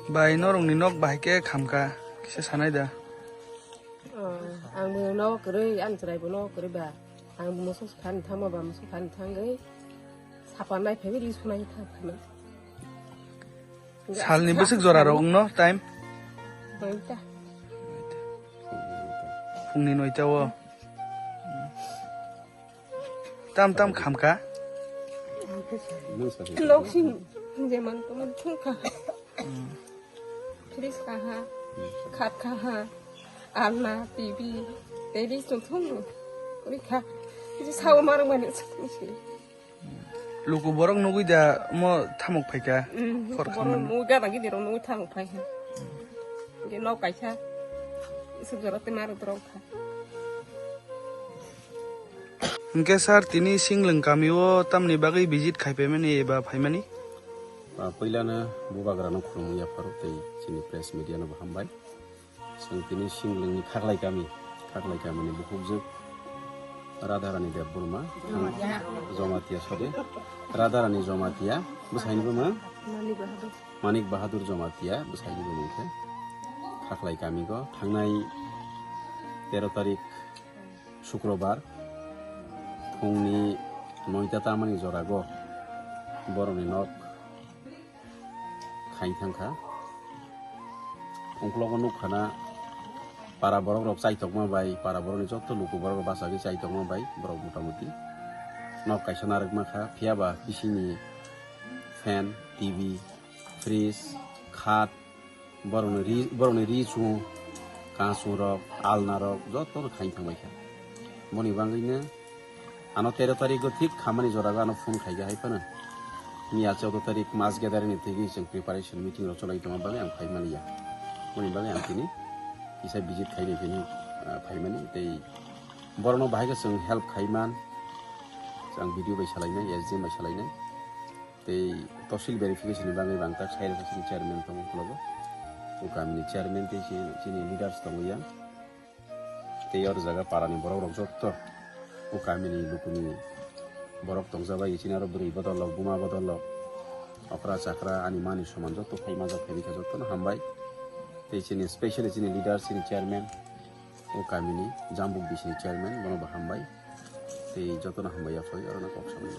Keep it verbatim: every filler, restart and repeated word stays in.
Bai, norokni nok bahai khe khamkha, kisa sanai da. Oh, ang bo nok kwrwi, ani chwrai bo nok kwrwi ba. Ang bo musu phan thangma ba, musu phan thangwi sapa nai phaiwi li sunai thang phano. Salni bwswk jora rok wngno time? Noita. Phungni noita o. Tam tam khamkha. Loksing jeman teman thungkha. Fridge kaha, khat kaha, alna, T V, tei ri chung thung ri kha. Kisa sao marang mani. Luku borok nugui da mo thamuk phaikha. Khor borok khamani. Nugui gada gidi rok nugui thamuk phaikha. Ge nok kaisa. Isuk jorok te marok dorok kha. Hwnkhe sir, tini Singlwng kamio tamni bagwi visit khaipaimani eba phaimani? Ah, puilano bubagrano khulumwi yapharw tei chini press media no bo hambai. Chwng tini Singlwngni Khaklai kami, Khaklai kamini bukhukjwk Radharani Debbarma, Jomatia, sorry, Radharani Jomatia, bwsaini buma? Manik Bahadur. Manik Bahadur Jomatia, bwsaini buma khe Khaklai kamigo thangnai tero tarik Sukrobar phungni noita tamani jorago borokni nok khai thangkha. Ungkologo nukkhana para borok rok chaitokma bai, para borokni joto luku borok rok bachagwi chaitokma bai borok motamuti nok kaisa narwkma kha, phiyaba bisingni fan, T V, fridge, khat, borokni ri, borokni ri chungo, kansung rok, alna rok jotono khai thangbai kha. Boni bagwino ano tero tarikgo thik khamani jorago ano phone khaikha hai phano. Miya choudo tarik mass gathering ni thigwi chwng preparation meeting rok cholai tongma bagwi ang phaimani ya. Boni bagwi ang tini kisa visit khaini phini, ah, phaimani tei borokno bahai khe chwng help khaiman. Ang video bai salainai, S D M bai salainai. Tei tosil verification ni bagwi bang tak sai rwkha chini chairman tongo ukhlogo. O kamini chairman tei chini, chini leaders tongo yang. Tei o jaga parani borok rok jotto o kamini lukuni borok tongjabai chini aro bwrwi bodol rok, buma bodol rok, okra chakra ani mani soman jotto phai majak phai kha jottono hambai. Tei chini specially chini leaders chini chairman o kamini Jambuk bisini chairman bono bo hambai. Tei jotono hambai ya phai aro na kok samani.